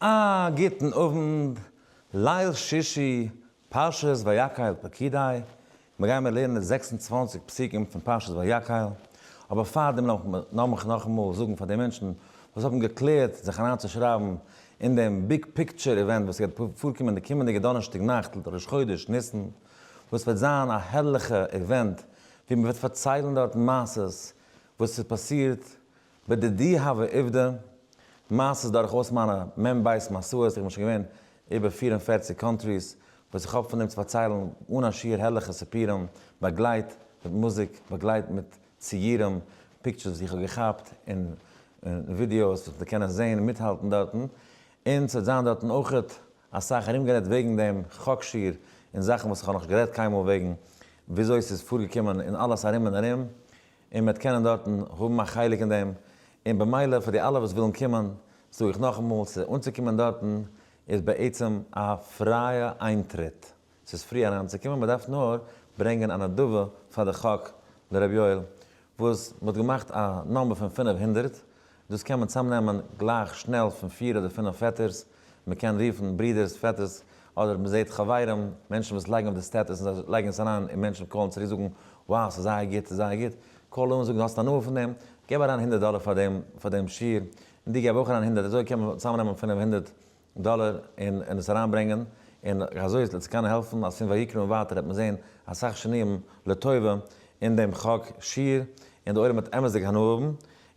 א גוטן אוונט, ליל שישי, פרשת ויקהל פקודי, מיר גייען מיר לערנען די 26 פסוקים פון פרשת ויקהל, אבער פארדעם לאמיך נאכאמאל זאגן פאר די מענטשן וואס האבן געקלערט זיך אריינצושרייבן אין דעם big picture event וואס גייט פארקומען די קומענדיגע דאנערשטאג נאכט ראש חודש ניסן, וואס וועט זיין א הערליכע event ווי מען וועט פארציילן דארטן מעשות וואס איז פאסירט בדידי הוה עובדא, מעשות דורכאויס מיינע מ ב מסעות, איך בין שוין געווען איבער 44 countries, וואס איך האב פון דעם צו פארציילן אן א שיעור הערליכע סיפורים, באגלייט מיט מוזיק, באגלייט מיט ציורים, pictures וואס איך האב געכאפט, און ווידיאוס וואס מ'וועט קענען זען און מיטהאלטן דארטן, און ס'וועט זיין דארטן אויכעט אסאך ארומגערעדט וועגן דעם חק שיעור און זאכן וואס איך האב נאכנישט גערעדט קיינמאל וועגן וויאזוי ס'איז פארגעקומען און אלעס ארום און ארום, און מ'וועט קענען דארטן האבן א חלק אין דעם, און במילא פאר די אלע וואס ווילן קומען, זאג איך נאכאמאל, צו אנצוקומען דארטן איז בעצם א פרייע איינטריט, ס'איז free אריינצוקומען, מ'דארף נאר ברענגען א נדבה פאר די חק לר' יואל, וואס מ'האט געמאכט א number פון 500, דאס קען מען צאמנעמען גלייך שנעל פון פיר אדער פינף פעטערס, מען קען רופן ברידערס, פעטערס, אדער מען זעט חברים, מענטשן וואס לייגן אויף די status און זיי לייגן עס אריין און מענטשן call ן צוריק זאגן wow ס'איז זייער גוט ס'איז זייער גוט, call אן זאג דו האסט הנאה פון דעם, געב אריין הונדערט דאלער פאר דעם פאר דעם שיעור, און דו געב אויך אריין הונדערט, אזוי קען מען צאמנעמען 500 דאלער און און עס אריינברענגען, און אזוי איז עס קען העלפן אז פון ויקרא און ווייטער וועט מען זען אסאך שינויים לטובה אין דעם חק שיעור, און די עולם וועט אמת'דיג הנאה האבן,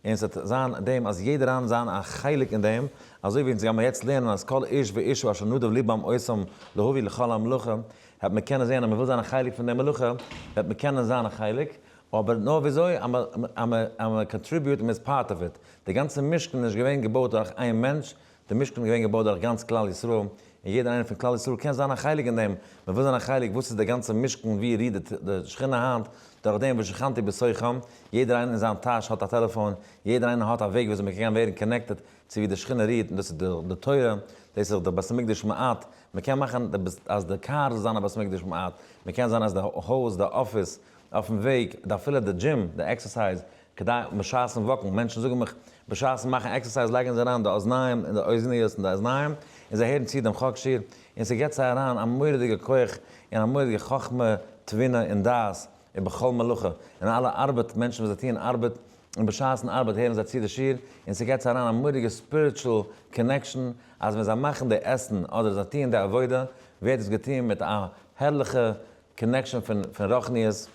און ס'וועט זיין דעם אז יעדער איינער זיין א חלק אין דעם, אזוי ווי אונז גיימער יעצט לערנען אז כל איש ואישה אשר נדב לבם אותם להביא לכל המלאכה, וועט מען קענען זען אז מ'וויל זיין א חלק פון די מלאכה, וועט מען קענען זיין א חלק, אבער נאר וויאזוי אז מען contribute און מ'איז part of it. די גאנצע משכן איז נישט געווען געבויט דורך איין מענטש, די משכן איז געווען געבויט דורך גאנץ כלל ישראל, און יעדער איינער פון כלל ישראל קען זיין א חלק אין דעם, מען וויל זיין א חלק, וואס איז די גאנצע משכן, ווי רוהט די שכינה היינט, דורך דעם ושכנתי בתוכם, יעדער איינער אין זיין טאש האט א טעלעפאן, יעדער איינער האט א וועג וויאזוי מען קען ווערן connected צו ווי די שכינה רוהט, און דאס איז די תורה, דאס איז די בית המקדש מעט, מען קען מאכן אז די קאר זאל זיין א בית המקדש מעט, מען קען זיין אז די הויז, די אפיס, אויפן וועג, די אפילו די דזשים, די exercise, כדי בשעת'ן walk ן, מענטשן זאגן מיך, בשעת'ן מאכן exercise לייגן זיי אריין די אוזניים און די אוזניות און די אזניים, און זיי הערן צו דעם חק שיעור, און ס'געבט זיי אריין א מורא'דיגע כח און א מורא'דיגע חכמה, תבונה און דעת, ובכל מלאכה, אין אלע ארבעט, מענטשן וואס זיי טוען ארבעט, און בשעת'ן ארבעט הערן זיי צו די שיעור, און ס'געבט זיי אריין א מורא'דיגע spiritual connection, אז ווען זיי מאכן די עסן אדער זיי טוען די עבודה, ווערט עס געטוען מיט א הערליכע connection פון רוחניות, עס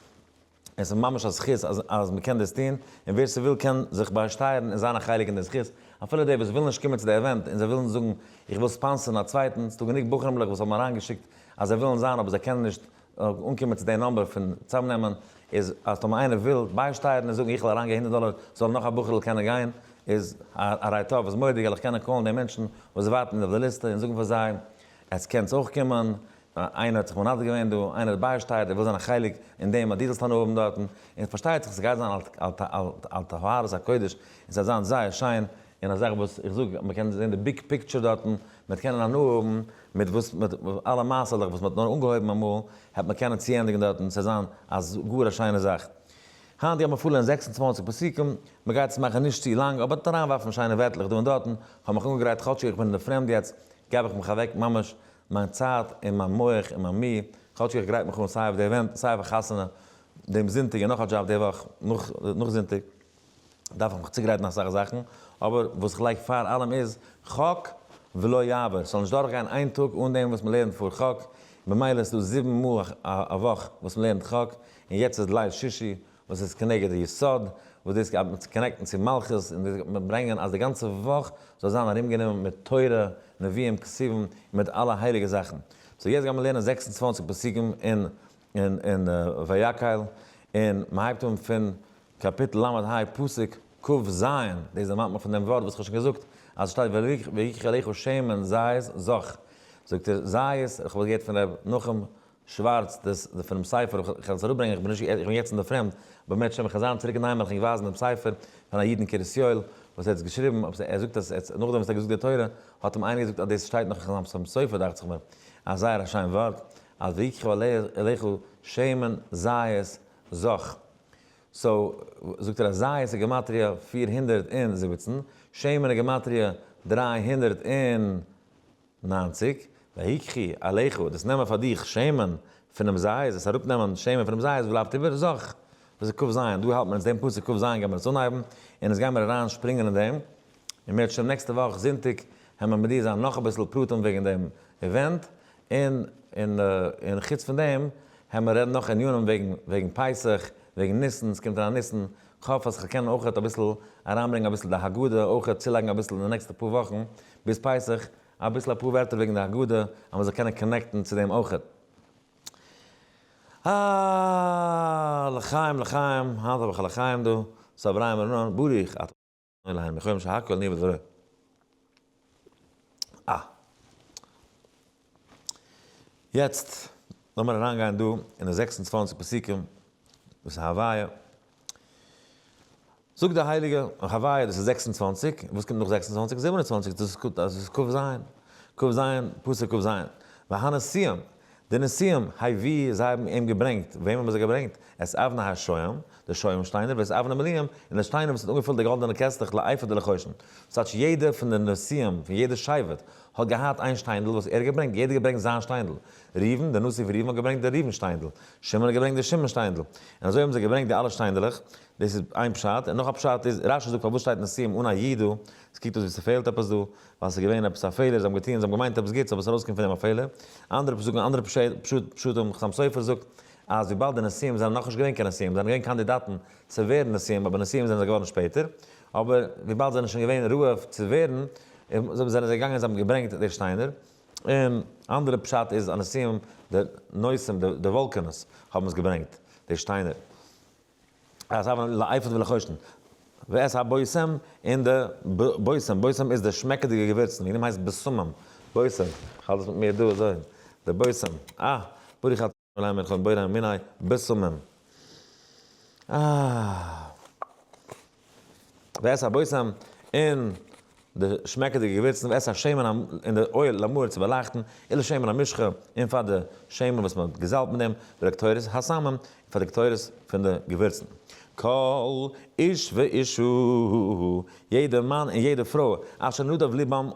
איז ממש א זכות אז אז מ'קען דאס טון, און ווער ס'וויל קען זיך ביישטייערן און זיין א חלק אין די זכות, אפילו די וואס ווילן נישט קומען צו די event און זיי ווילן זאגן איך וויל sponsor ן א צווייטן, ס'דא גענוג בחורים'לעך וואס האבן אריינגעשיקט אז זיי ווילן זיין אבער זיי קענען נישט אנקומען צו די number פון צאמנעמען, איז אז טאמער איינער וויל ביישטייערן און זאגן איך וויל אריינגעבן הונדערט דאלער זאל נאך א בחור'ל קענען גיין, איז הרי טוב, איז מורא'דיג וועל איך קענען call ן די מענטשן וואס ווארטן אויף די ליסטע און זאגן פאר זיי עטס קענטס אויך קומען, איינער האט זיך מנדב געווען דא, איינער האט ביישטייערט, ער וויל זיין א חלק אין דעם אז דו זאלסט הנאה האבן דארטן, און פארשטייט זיך ס'גייט זיין על טהרת הקודש, און ס'וועט זיין זייער שיין, און א זאך וואס איך זאג, מ'קען זען די big picture דארטן, מ'וועט קענען הנאה האבן מיט וואס מיט אלע מעשה'לעך וואס מ'האט נאר אנגעהויבן אמאל, העט מען קענען צוענדיגן דארטן, ס'וועט זיין א גאר א שיינע זאך. היינט גייט מען פארלערנען 26 פסוקים, מ'גייט עס מאכן נישט צו לאנג, אבער אריינווארפן שיינע ווערטלעך דא און דארטן, כ'האב מיך אנגעגרייט כאטשיג איך בין אין די פרעמד יעצט, געב איך מיך אוועק ממש מיין צייט און מיין מח און מיין מי, כאטשיג איך גרייט מיך אן סיי אויף די event סיי אויף א חתונה דעם זונטאג און נאך א דזשאב די וואך נאך נאך זונטאג, דארף איך מיך צוגרייטן אסאך זאכן, אבער וואס איך לייג פאר אלעם איז, חק ולא יעבור, ס'זאל נישט דורכגיין איין טאג אן דעם וואס מ'לערנט פאר חק, במילא איז דא זיבן מאל א וואך וואס מ'לערנט חק, און יעצט איז ליל שישי וואס איז כנגד די יסוד, וואס דאס גייט מיט connect ן צו מלכות, און דאס גייט מיט ברענגען אז די גאנצע וואך זאל זיין ארומגענומען מיט תורה, נביאים, כתובים, און מיט אלע הייליגע זאכן. so יעצט גיימיר לערנען 26 פסוקים אין אין אין ויקהל, און מען הייבט אן פון קאפיטל ל' ה פסוק כ ז, דאס דערמאנט מיך פון דעם ווארט וואס איך האב שוין געזאגט, אז עס שטייט ויקחו אליך שמן זית זך, זאגט ער זית, איך האב עס געהערט פון ר' נחום שווארץ, דאס פונעם ספר, איך וועל עס אראפברענגען, איך בין נישט, איך בין יעצט אין די פרעמד, באמת שם איך וועל זיין צוריק אינדערהיים וועל איך ענק ווייזן דעם ספר פון א איד אין קרית יואל וואס ער האט עס געשריבן, אבער ער זאגט אז נאכדעם וואס ער האט געזאגט די תורה האט אים איינער געזאגט אז דאס שטייט נאך אין חתם סופר דאכט זיך מיר, א זייער א שיין ווארט, אז ויקחו אליך שמן זית זך. so זאגט ער אז זית איז גימטריא 417, שמן איז גימטריא 300 און. 90, ויקחו אליך, דאס נעמען פאר דיך שמן פונעם זית, דאס אראפנעמען שמן פונעם זית בלייבט איבער זך, דאס איז כ"ז, דא האלט מען אונז דעם פסוק כ"ז גיימער אונז אנהייבן, און אונז גיימער אריין שפרינגען אין דעם, און מ'וועט שוין נעקסטע וואך זונטאג העמער מודיע זיין נאך אביסל פרטים וועגן דעם event, און און און חוץ פון דעם העמער רעדן נאך ענינים וועגן וועגן פסח, וועגן ניסן, ס'קומט אריין ניסן, כ'האף אז כ'קען אויכעט אביסל אריינברענגען אביסל די הגדה אויכעט צולייגן אביסל אין די נעקסטע פאר וואכן ביז פסח, אביסל אפאר ווערטער וועגן די הגדה אז מ'זאל קענען connect ן צו דעם אויכעט. אה! לחיים לחיים, היינט האב איך א לחיים דא, סבריים רנן, ברוך אתה אלהינו מלך שהכל נהיה בדברו. אה. יעצט לאמיר אריינגיין דא אין די 26 פסוקים וואס איז הוויה. זאגט די הייליגע הוויה דאס איז 26, וואס קומט נאך 26? 27, דאס איז כ"ז, כ"ז, פסוק כ"ז, והנשיאים, די נשיאים, הביאו, זיי האבן אים געברענגט, וועם האבן זיי געברענגט? את אבני השוהם, די שוהם שטיינער, ואת אבני המלואים, און די שטיינער וואס האט אנגעפילט די גאלדענע קעסטלעך לאפוד ולחושן. ס'טייטש יעדער פון די נשיאים פון יעדע שבט האט געהאט איין שטיינדל וואס ער האט געברענגט, יעדער האט געברענגט זיין שטיינדל. ראובן, דער נשיא פון ראובן האט געברענגט די ראובן שטיינדל. שמעון האט געברענגט די שמעון שטיינדל. און אזוי האבן זיי געברענגט די אלע שטיינדלעך. דאס איז איין פשט. און נאך א פשט איז, רש"י זאגט פארוואס שטייט נשיאים אן א י דא? עס קוקט אויס ווי ס'פעלט עפעס דא. ווייל ס'איז געווען עפעס א פעלער, זיי האבן געטון, זיי האבן געמיינט עפעס גוטס אבער ס'איז ארויסגעקומען פון דעם א פעלער. אנדערע זאגן אנדערע פשטים, חתם סופר זאגט אז וויבאלד די נשיאים זענען נאכנישט געווען קיין נשיאים, זיי זענען געווען קאנדידאטן צו ווערן נשיאים, אבער נשיאים זענען זיי געווארן שפעטער, אבער וויבאלד זיי זענען שוין געווען ראוי צו ווערן, זענען זיי געגאנגען און זיי האבן געברענגט די שטיינער. און אנדערע פשט איז אז נשיאים, די נושאים, די וואלקענעס, האבן עס געברענגט, די שטיינער. אז אבן לאפוד ולחושן. ואת הבושם און די בושם, בושם איז די שמעקעדיגע געווירצן, וועגן דעם הייסט בשמים, בושם, כ'האלט עס מיט מיר דא אזוי, די בושם, אה, ברוך אתה ה' מלך העולם בורא מיני בשמים. אה. ואת הבושם און די שמעקעדיגע געווירצן, ואת השמן און די oil למאור צו באלייכטן, ולשמן המשחה און פאר די שמן וואס מען האט געזאלבט מיט דעם, ולקטורת הסמים און פאר די קטורת פון די געווירצן. כל איש ואשה, יעדע מאן און יעדע פרוי, אשר נדב לבם,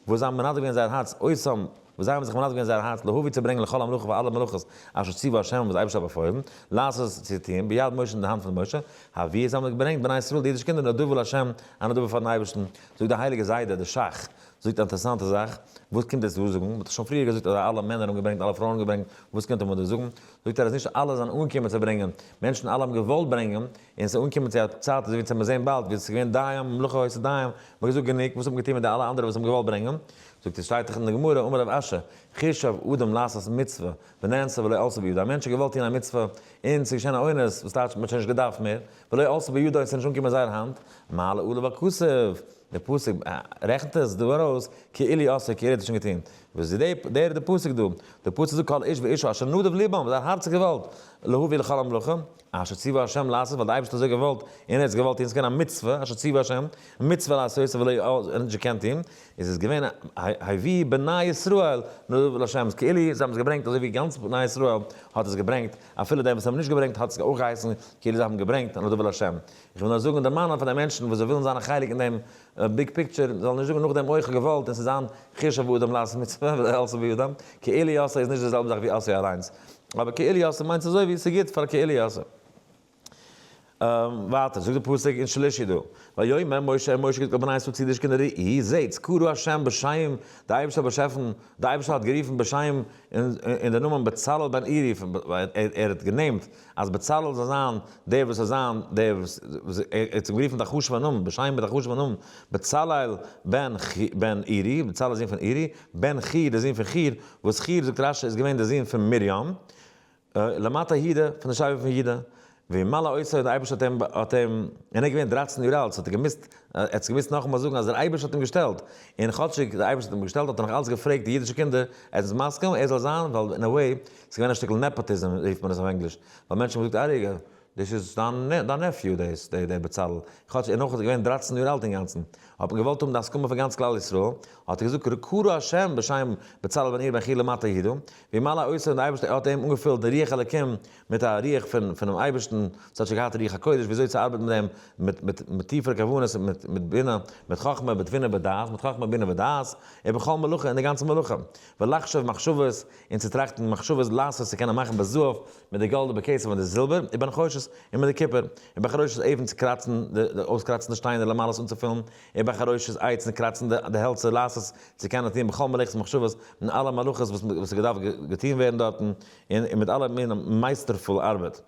וואס זיי האבן מנדב געווען זייער הארץ, אותם, וואס זיי האבן זיך מנדב געווען זייער הארץ, להביא צו ברענגען לכל המלאכה פאר אלע מלאכות אשר ציוה ה' וואס דער אייבערשטער האט באפוילן, לעשות צו טון, ביד משה אין די האנט פון משה, הביאו זיי האבן געברענגט בני ישראל די אידישע קינדער נדבה לה' א נדבה פארן אייבערשטן, זאגט דער הייליגער זיידע דער ש"ך, זאגט א אינטערעסאנטע זאך, וואס קומט דאס דא זאגן, מען האט דאך שוין פריער געזאגט אז אלע מענער האבן געברענגט אלע פרויען האבן געברענגט, וואס קומט מען דא זאגן, זאגט ער אז נישט אלע זענען אנגעקומען צו ברענגען, מענטשן אלע האבן געוואלט ברענגען, און ס'איז אנגעקומען צו א צייט אזוי ווי אונז זעהן באלד ווי עס איז געווען דים מלאכה היתה דים, מ'האט געזאגט גענוג, וואס האט מען געטון מיט די אלע אנדערע וואס האבן געוואלט ברענגען? זאגט ער שטייט דאך אין די גמרא אמר רב אשי, חשב אדם לעשות מצוה ונאנסה ולא עלתה בידו, א מענטש האט געוואלט טון א מצוה און ס'איז געשען א אונס, וואס טייטש מ'האט שוין נישט געדארפט מער, ולא עלתה בידו און ס'איז נישט אנגעקומען אין זייער האנט, מעלה עליו הכתוב, דער פסוק רעכנט עס דא ארויס כאילו עשאה כאילו ער האט עס שוין געטון. וואס איז דער די פסוק דא? די פסוק זאגט כל איש ואשה אשר נדב לבם, זייער הארץ האט געוואלט, להביא לכל המלאכה, אשר ציוה ה' לעשות, ווייל דער אייבערשטער האט אזוי געוואלט, און ער האט עס געוואלט טון, עס איז געווען א מצוה, אשר ציוה ה', מצוה לעשות, ולא ער האט נישט געקענט טון, איז עס געווען הביאו בני ישראל נדבה לה', כאילו זיי האבן עס געברענגט אזוי ווי גאנץ בני ישראל האט עס געברענגט, אפילו די וואס האבן נישט געברענגט האט עס אויך געהייסן כאילו זיי האבן געברענגט נדבה לה'. איך וויל נאר זאגן דערמאנען פאר די מענטשן וואס זיי ווילן זיין א חלק אין דעם big picture, זאלן נישט זאגן נאכדעם אוי איך האב געוואלט און ס'איז זיין חשב אדם לעשות מצוה ולא עלתה בידם, כאילו עשאה איז נישט די זעלבע זאך ווי עשאה אליינס, אבער כאילו עשאה מיינט אזוי ווי ס'איז גוט פאר כאילו עשאה. ווייטער זאגט די פסוק אין שלישי דא, ויאמר משה אל משה געזאגט אל בני ישראל צו די קינדער ראו זעטס קרא השם בשם, די אייבערשטער האט באשעפן, די אייבערשטער האט גערופן בשם אין די נאמען בצלאל בן אורי, ער האט גענעמט אז בצלאל זאל זיין דער וואס זאל זיין דער וואס ער האט אים גערופן מיט א חשוב'ע נאמען, בשם מיט א חשוב'ע נאמען, בצלאל בן בן אורי, בצלאל זון פון אורי, בן חור דער זון פון חור, וואס חור זאגט רש"י איז געווען דער זון פון מרים, למטה יהודה, פון די שבט פון יהודה, וימלא אותו, דער אייבערשטער האט אים, האט אים, און ער איז געווען דרייצן יאר אלט, האט ער געמוזט, ער האט זיך געמוזט נאכאמאל זאגן אז דער אייבערשטער האט אים געשטעלט, און כאטשיג דער אייבערשטער האט אים געשטעלט האט ער נאך אלץ געפרעגט די אידישע קינדער, ער איז מסכים ער זאל זיין, ווייל in a way, ס'איז געווען א שטיקל nepotism רופט מען עס אויף ענגליש, ווייל מענטשן האבן געזאגט א רגע. דאס איז דיין דיין nephew דאס, דער בצלאל, כאטש ער נאך איז געווען 13 יאר אלט אינגאנצן, האט מען געוואלט האבן די הסכמה פון גאנץ כלל ישראל, האט ער געזאגט קרא השם בשם בצלאל בן אורי בן חור למטה יהודה, וימלא אותו און די אייבערשטער האט אים אנגעפילט די רוח אלקים מיט א רוח פון פונעם אייבערשטן, וואס האט שוין געהאט רוח הקודש ווי אזוי צו ארבעטן מיט דעם מיט מיט מיט טיפערע כוונות און מיט מיט בינה, מיט חכמה בתבונה בדעת, מיט חכמה בינה ודעת, ובכל מלאכה אין די גאנצע מלאכה, ולחשוב מחשבות, און צו טראכטן מחשבות לעשות צו קענען מאכן בזהב מיט די גאלד ובכסף און די זילבער, ובנחושת און מיט די קופער, ובחרושת אבן צו קראצן די אויסקראצן די שטיינער למלאות אנצופילן, ובחרושת עץ און קראצן די העלצער לעשות צו קענען טון בכל מלאכת מחשבות און אלע מלאכות וואס וואס איז געדארפט געטון ווערן דארטן, און מיט אלע מיני מייסטערפול ארבעט.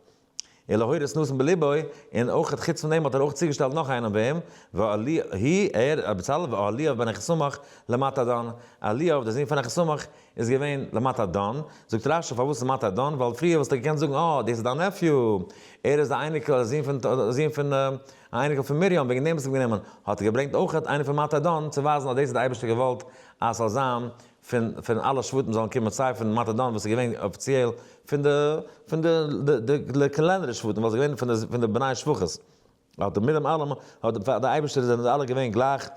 ולהורות נתן בלבו, און אויך חוץ פון דעם האט ער אויך צוגעשטעלט נאך איינעם וועם, ואהלי הוא, ער, בצלאל, ואהליאב בן אחיסמך, למטה דן, אהליאב דער זון פון אחיסמך, איז געווען למטה דן, זאגט רשי פארוואס למטה דן, ווייל פריער וואלסטו געקענט זאגן אה, דאס איז דיין nephew, ער איז די אייניקל, א זון פון, א זון פון, א אייניקל פון מרים, וועגן דעם האסטו אים גענומען, האט ער געברענגט אויך איינער פון מטה דן, צו ווייזן אז דאס האט דער אייבערשטער געוואלט אז ס'זאל זיין פון פון אלע שבטים זאלן קומען סיי פון מטה דן וואס איז געווען אפיציעל פון די פון די די קלענערע שבטים ווייל ס'איז געווען פון די פון די בני שפחות האט מיט דעם אלעם האט פאר די אייבערשטער זענען זיי אלע געווען גלייך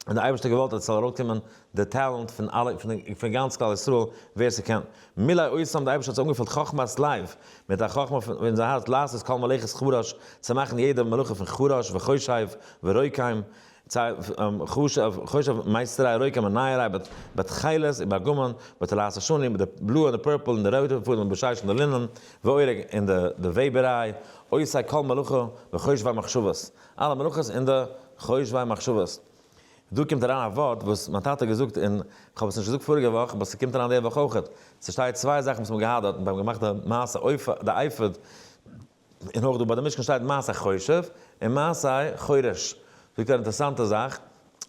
און די אייבערשטער געוואלט אז עס זאל ארויסקומען די talent פון אלע פון פון גאנץ כלל ישראל ווער ס'קען מילא אותם די אייבערשטער האט זיי אנגעפילט חכמת לב מיט א חכמה פון אין זיין הארץ לעשות כל מלאכת חרש צו מאכן יעדע מלאכה פון חרש וחושב ורוקם חושב מייסטעריי, רוקם און נייעריי, בתכלת ובארגמן, בתולעת השני, מיט די בלוי און די purple און די רויטע פאדעם און בשש און די לינען, ואורג און די וועבעריי, עושי כל מלאכה וחושבי מחשבות, אלע מלאכות און די חושבי מחשבות. דא קומט אריין א ווארט וואס מיין טאטע האט געזאגט און כ'האב עס נישט געזאגט פאריגע וואך but ס'קומט אריין די וואך אויכעט. ס'שטייט צוויי זאכן וואס מ'האט געהאט דארט, מ'האט געמאכט די מעשה אויף די אפוד, און אויך דא ביי די משכן שטייט מעשה חושב און מעשה חורש, זאגט ער א אינטערעסאנטע זאך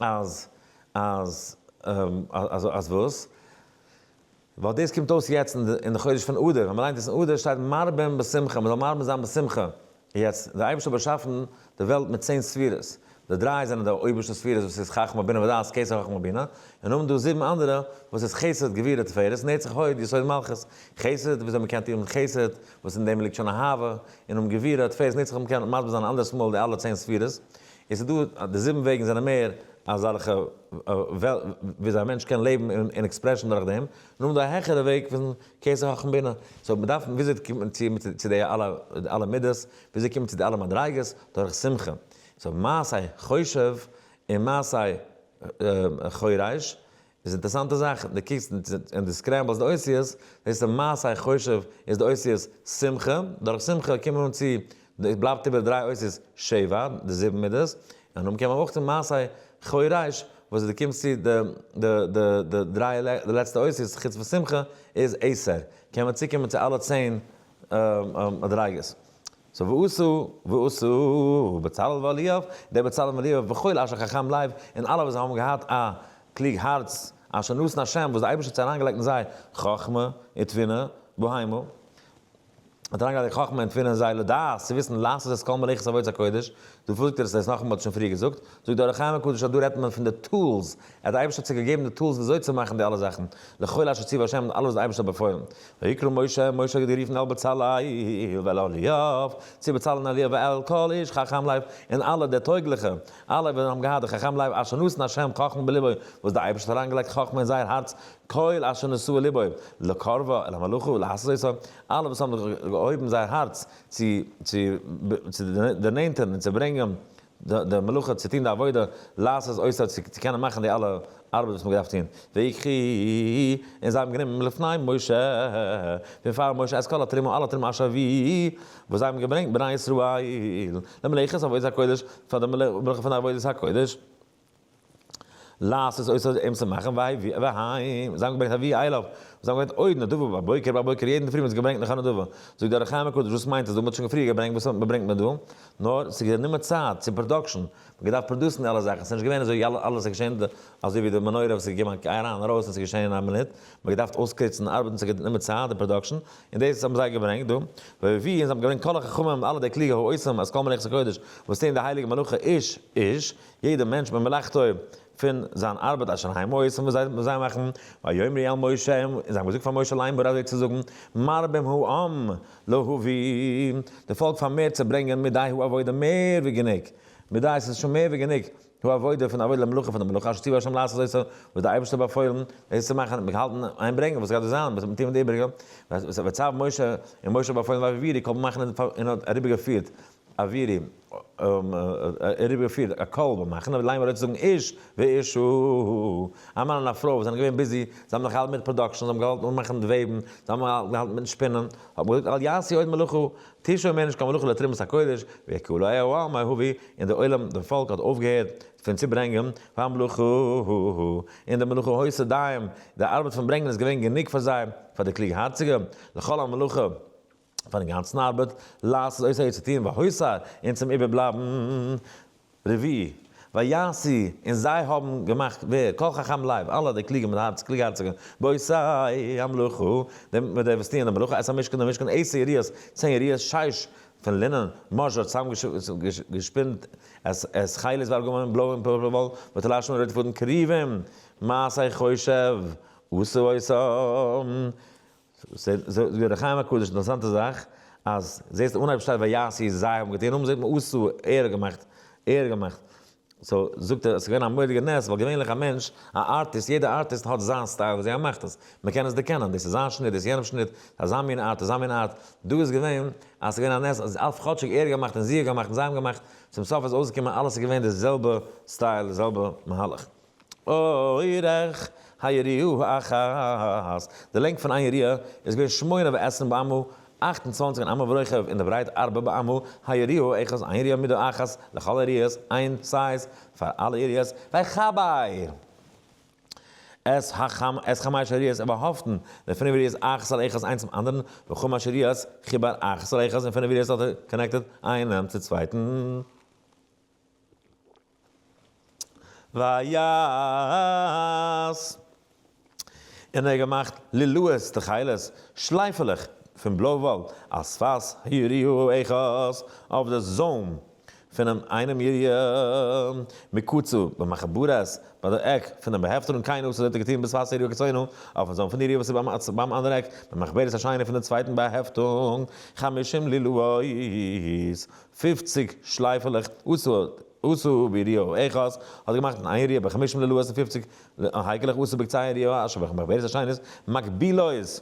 אז אז אז אז וואס? ווייל דאס קומט אויס יעצט אין די חודש פון אדר, ווען מ'ליינט עס אין אדר שטייט מרבים בשמחה, מ'זאל מרבים זיין בשמחה, יעצט, דער אייבערשטער האט באשאפן די וועלט מיט 10 ספירות, די דריי זענען די אויבערשטע ספירות וואס איז חכמה בינה ודעת כתר חכמה בינה, און האבן דא זיבן אנדערע וואס איז חסד גבורה תפארת נצח הוד יסוד מלכות, חסד וויאזוי מ'קען טון מיט חסד וואס אין דעם ליגט שוין אהבה, און האבן גבורה תפארת נצח הוד מ'קען מסביר זיין אנדערס מאל די אלע 10 ספירות, און ס'איז דא די זיבן וועגן זענען מער אזעלכע וויאזוי א מענטש קען לעבן און expression דורך דעם, און האבן דא א העכערע וועג פון כתר חכמה בינה, so מ'דארף וויאזוי קומט מען צו צו די אלע אלע מידות, וויאזוי קומט מען צו די אלע מדריגות, דורך שמחה. so מעשי חושב און מעשי חורש איז אינטערעסאנטע זאך, דו קוקסט און דו scramble סט די אותיות, זעסטו מעשי חושב איז די אותיות שמחה, דורך שמחה קומט מען אן צו, בלייבט איבער דריי אותיות שבע, די זיבן מידות, און דאן קומט מען אויך צו מעשי חורש, וואס דו קומסט צו די די די די דריי די לעצטע אותיות חוץ פון שמחה איז עשר, קען מען צוקומען צו אלע 10 מדריגות. so ועשו ועשו בצלאל ואהליאב, דער בצלאל ואהליאב וכל אשר חכם לב, און אלע וואס האבן געהאט א קלוג הארץ, אשר נתן השם, וואס דער אייבערשטער האט אריינגעלייגט אין זיי חכמה ותבונה בהמה, האט אריינגעלייגט די חכמה און תבונה אין זיי לדעת, צו וויסן לעשות את כל מלאכת עבודת הקודש, דא זאגט ער עס, דאס נאכאמאל האט שוין פריער געזאגט, זאגט דער אור החיים הקדוש אז דא רעדט מען פון די tools, ער האט דער אייבערשטער האט זיי געגעבן די tools וויאזוי צו מאכן די אלע זאכן, לכל אשר ציווה השם, אלעס וואס דער אייבערשטער האט באפוילן. ויקרא משה, משה האט גערופן אל בצלאל ואל אהליאב, צו בצלאל און אהליאב ואל כל איש חכם לב, און אלע די טויגליכע, אלע וועלכע האבן געהאט די חכם לב אשר נתן השם חכמה בלבו, וואס דער אייבערשטער האט אריינגעלייגט חכמה אין זייער הארץ, כל אשר נשאו לבו, לקרבה אל המלאכה לעשות אותה, אלע וואס האבן געהויבן זייער הארץ צו צו צו דערנענטערן און צו ברענגען די מלאכה צו טון די עבודה, לעשות אותה צו קענען מאכן די אלע ארבעט וואס מען געדארפט טון, ויקחו, און זיי האבן גענומען מלפני משה, פון פאר משה, את כל התרומה, אלע תרומה אשר הביאו, וואס זיי האבן געברענגט בני ישראל, למלאכת עבודת הקודש, פאר די מלאכה פון די עבודת הקודש. לעשות אותה אים צו מאכן והיי, זיי האבן געברענגט הביאו אליו, זיי האבן געברענגט עוד נדבה בבוקר בבוקר יעדן אינדערפרי האבן זיי געברענגט נאך א נדבה, זאגט דער אור החיים הקדוש וואס מיינט עס דא, מען האט שוין פריער געברענגט וואס ברענגט מען דא, נאר ס'איז גענומען צייט צו production, מען האט געדארפט produce ן די אלע זאכן, ס'איז נישט געווען אזוי יאללה אלעס איז געשען אזוי ווי די מנורה וואס איז געקומען אריין ארויס און ס'איז געשען אין א מינוט, מען האט געדארפט אויסקריצן ארבעטן ס'האט גענומען צייט די production, און דאס האבן זיי געברענגט דא, ויביאו און זיי האבן געברענגט כל החכמים אלע די קלוגע העושים את כל מלאכת הקודש וואס טוען די הייליגע מלאכה איש איש, יעדער מענטש במלאכתו. פון זיין ארבעט אשר הם עושים וואס זיי מאכן, ויאמרו אל משה, און זיי האבן געזאגט פאר משה לאמר אזוי צו זאגן, מרבים העם להביא, די פאלק פארמערט צו ברענגען מדי העבודה מער ווי גענוג, מדי ס'איז שוין מער ווי גענוג, העבודה פון עבודה למלאכה פון די מלאכה אשר ציוה השם לעשות אותה, וואס דער אייבערשטער האט באפוילן דאס צו מאכן, מיר האלטן איין ברענגען, וואס גייט דא זיין, וואס וועט מען טון מיט די איבעריגע, ויצו משה, און משה האט באפוילן ויעבירו כל במחנה און האט אריבערגעפירט אווירי אריבערגעפירט א קול במחנה לאמר אזוי צו זאגן איש ואשה, א מאן און א פרוי וואס זענען געווען busy, זיי האבן נאך געהאלטן מיט production, זיי האבן געהאלטן אנמאכן די וועבן, זיי האבן געהאלטן מיטן שפינען, האט מען געזאגט אל יעשו עוד מלאכה, טו שוין מער נישט קיין מלאכה לתרומת הקודש, והכלו העם מהביא, און דער עולם, דער פאלק האט אויפגעהערט פון צו ברענגען, והמלאכה, און די מלאכה היתה דים, די ארבעט פון ברענגען איז געווען גענוג פאר זיי, פאר די קלוגהארציגע, לכל המלאכה. פארן גאנצן ארבעט, לעשות אותה צו טון והותר און צום איבערבלייבן רביעי, ויעשו און זיי האבן געמאכט ווער, כל חכם לב, אלע די קלוגע מיט הארץ, קלוגהארציגע, בעושי המלאכה, די מיט די וואס טוען די מלאכה, את המשכן די משכן, עשר יריעות, 10 יריעות, שש פון לינען, משזר צוזאמגעשפינט, את תכלת וארגמן, בלוי און פורפל וואל, ותולעת שני רויטע פאדן, כרובים, מעשה חושב, עשו אותם. זאגט דער אור החיים הקדוש אינטערעסאנטע זאך, אז זעסט אנהייב שטייט ויעשו זיי האבן געטון, נאכדעם זעט מען עשו ער האט געמאכט, ער האט געמאכט, so זאגט ער אז ס'איז געווען א מורא'דיגע נס, ווייל געווענליך א מענטש, א ארטיסט, יעדע ארטיסט האט זיין style וויאזוי ער מאכט עס, מען קען עס דערקענען, דאס איז זיין שניט, דאס איז יענעמ'ס שניט, אזא מין art, אזא מין art, דא איז געווען אז ס'איז געווען א נס אז אלף כאטשיג ער האט געמאכט און זי האט געמאכט און זיי האבן געמאכט, צום סוף איז אויסגעקומען אלעס איז געווען די זעלבע style, די זעלבע מהלך. אורך היריעה האחת, די לענג פון איין יריעה איז געווען שמונה ועשרים באמה, 28 אן אמה ורוחב און די ברייט ארבע באמה, היריעה האחת איין יריעה מידה אחת לכל היריעות, איין size פאר אלע יריעות, ויחבר את חמש היריעות און באהאפטן די פינף יריעות אחת על אחת איינס צום אנדערן, וחמש היריעות חיבר אחת על אחת און פינף יריעות האט ער connected איינעם צו צווייטן. ויעש, און ער האט געמאכט לולאות תכלת, שלייפעלעך פון בלוי וואל, על שפת היריעה האחת, אויף די זוים פונעם איינעם יריעה, מקצה במחברת, ביי די עק פונעם באהעפטונג כן עשה, אזוי האט ער געטון בשפת היריעה החיצונה, אויפן זוים פון די יריעה וואס איז ביים אנדערן עק, במחברת השניה פון דעם צווייטן באהעפטונג, חמשים לולאות. 50 שלייפעלעך, עשה ביריעה האחת, האט געמאכט אין איין יריעה בחמשים לולאות און 50 הייקעלעך עשה בקצה היריעה אשר במחברת השנית מקבילות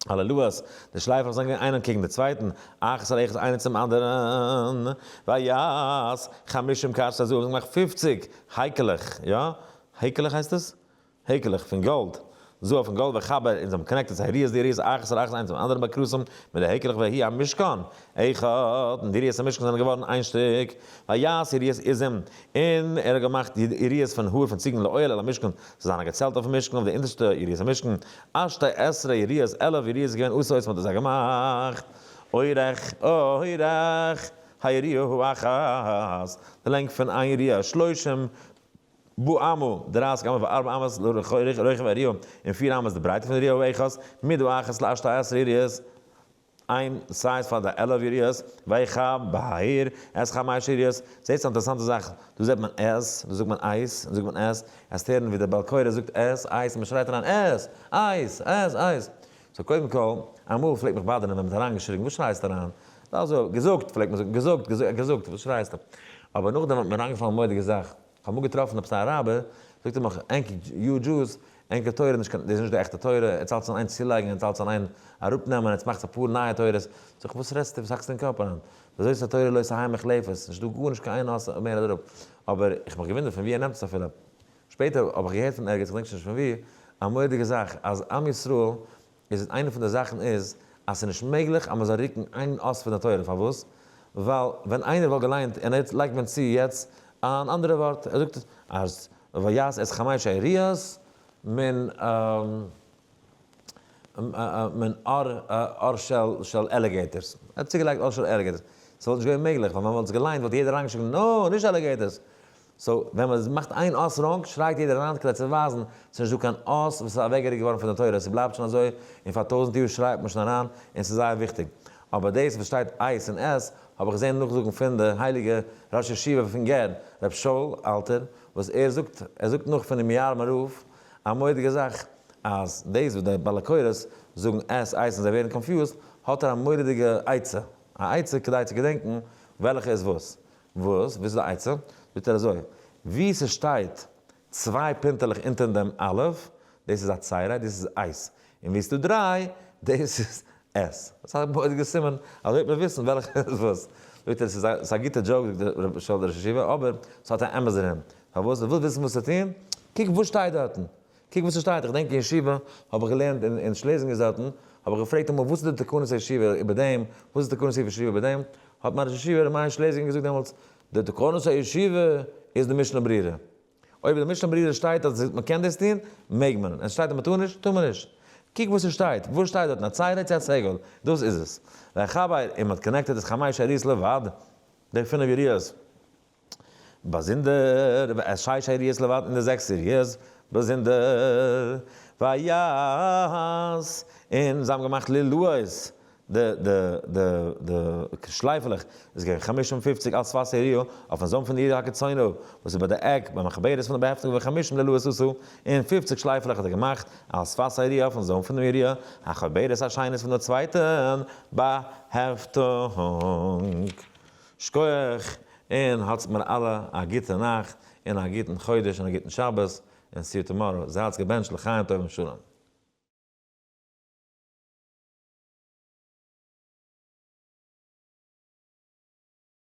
הלולאות, די שלייפעלעך זענען געווען איינער קעגן די צווייטן, אחת על אחת איינער צום אנדערן, ויעש חמשים קרשי זהב, האט געמאכט 50 הייקעלעך, יא? הייקעלעך הייסט עס? העקעלעך פון גאלד, זהב פון גאלד וחבר און זיי האבן connected היריעות די יריעות אחת אל אחת איינס צום אנדערן בקרסים מיט די העקעלעך ויהי המשכן אחד און די יריעות המשכן זענען געווארן איין שטיק ויעש יריעות עזים און ער האט געמאכט יריעות פון האר פון ציגן לאוהל על המשכן צו זיין א געצעלט אויפן משכן אויף די אונטערשטע יריעות המשכן עשתי עשרה יריעות 11 יריעות איז געווען עשה אותם האט ער זיי געמאכט אורך אורך היריעה האחת די לענג פון איין יריעה שלושים באמה, 30 אמה וארבע אמות לרוחב היריעה, און פיר אמות די ברייטע פון די יריעה האחת, מידה אחת לעשתי עשרה יריעות, איין size פאר די 11 יריעות, ויחבר את חמש היריעות, זעהסט א אינטערעסאנטע זאך, דא זעט מען עס, דא זאגט מען אייס, דא זאגט מען עס, עס הערן ווי דער בעל קורא זאגט עס, אייס, און מען שרייט אריין עס, אייס, עס, אייס. so קודם כל, אמאל פלעגט מיך באדערן ווען מען האט אריינגעשריגן, וואס שרייסטו אריין? אזוי, געזאגט, פלעגט מען זאגן, געזאגט, געזאגט, געזאגט, וואס שרייסטו? אבער נאכדעם האט מיר אריינגעפאלן א מורא'דיגע זאך. כ'האב אמאל געטראפן עפעס א אראבער, זאגט ער מיך, ענק you Jews, ענקער תורה איז נישט קיין, דאס איז נישט די עכטע תורה, עטס האלטס אין איין צולייגן, עטס האלטס אין איין אראפנעמען, עטס מאכטס אפאר נייע תורות. זאג איך, וואס רעדסטו, וואס האקסטו אין קאפ אריין? וזאת התורה לא תהא מוחלפת, נישט דא גארנישט קיין איין אות מער אדער אראפ. אבער איך האב מיך געוואונדערט פון וואו ער נעמט עס אפילו. שפעטער האב איך געהערט פון ערגעץ, כ'דענק שוין נישט פון וואו, א מורא'דיגע זאך, אז עם ישראל איז איינע פון די זאכן איז אז ס'איז נישט מעגליך אז מ'זאל רוקן איין אות פון די תורה, פארוואס? ווייל ווען איינער וואלט געליינט און ער לייגט ווען צו יעצט אן אנדערע ווארט, ער זאגט אז ויעש את חמש היריעות מן מן עור של alligators, ער האט צוגעלייגט עור של alligators, ס'וואלט נישט געווען מעגליך, ווייל ווען מ'וואלט עס געליינט וואלט יעדער אריינגעשריגן no, נישט alligators! so ווען מען מאכט איין אות wrong שרייט יעדער אריין כדי צו ווייזן ס'איז נישט דא קיין אות וואס איז אוועקגערוקט געווארן פון די תורה, ס'בלייבט שוין אזוי און פאר טויזנט יאר שרייט מען שוין אריין און ס'איז זייער וויכטיג. אבער דאס וואס שטייט אייס און עס האב איך געזען נאכזאגן פון די הייליגע ראש ישיבה פון גער, ר' שאול אלתר, וואס ער זאגט, ער זאגט נאך פונעם יארמער רב א מורא'דיגע זאך, אז דאס וואס די בעלי קורא'ס זאגן עס אייס און זיי ווערן confused, האט ער א מורא'דיגע עצה, א עצה כדי צו געדענקן וועלכע איז וואס. וואס? וואס איז די עצה? זאגט ער אזוי, וואו ס'שטייט צוויי פינטעלעך אונטער דעם א', דאס איז א צירי, דאס איז אייס, און וואו ס'דא דריי, דאס איז עס. דאס איז א מורא'דיגע סימן, אזוי וועט מען וויסן וועלכע איז וואס. זאגט ער, ס'איז א גוטע joke, זאגט דער רבי שאול דער ראש ישיבה, אבער ס'האט א אמת דערין. פארוואס? דו ווילסט וויסן וואס צו טון? קוק וואס שטייט דארטן. קוק וואס ס'שטייט, איך דענק אין ישיבה האב איך געלערנט אין שלעזינגער זייטן, האב איך געפרעגט אמאל וואס איז די תקנות הישיבה איבער דעם, וואס איז תקנות הישיבה איבער דעם, האט מיין ראש ישיבה ר' מאיר שלעזינגער געזאגט דעמאלטס, די תקנות הישיבה איז די משנה ברורה. אויב אין די משנה ברורה שטייט אז מען קען דאס טון, מעג מען, און עס שטייט אז מען טאר נישט, טאר מען נישט. קוק וואס ס'שטייט, וואס שטייט דארטן, א צירי צו א סגול, דאס איז עס. ויחבר, און מען האט connected את חמש היריעות לבד, די פינף יריעות. באזונדער, ואת שש היריעות לבד און די זעקס יריעות באזונדער, ויעש, און זיי האבן געמאכט לולאות, די די די די שלייפעלעך איז געווען 55 על שפת היריעה, אויפן זוים פון די יריעה החיצונה, וואס איז ביי די עק, במחברת פון די באהעפטונג וחמשים לולאות עשו, און 50 שלייפעלעך האט ער געמאכט, על שפת היריעה אויפן זוים פון די יריעה החוברת השנית פון די צווייטן באהעפטונג. שקויעך, און האטס מיר אלע א גוטע נאכט, און א גוטן חודש, און א גוטן שבת, און see you tomorrow. זייטס געבענטשט לחיים טובים שלום.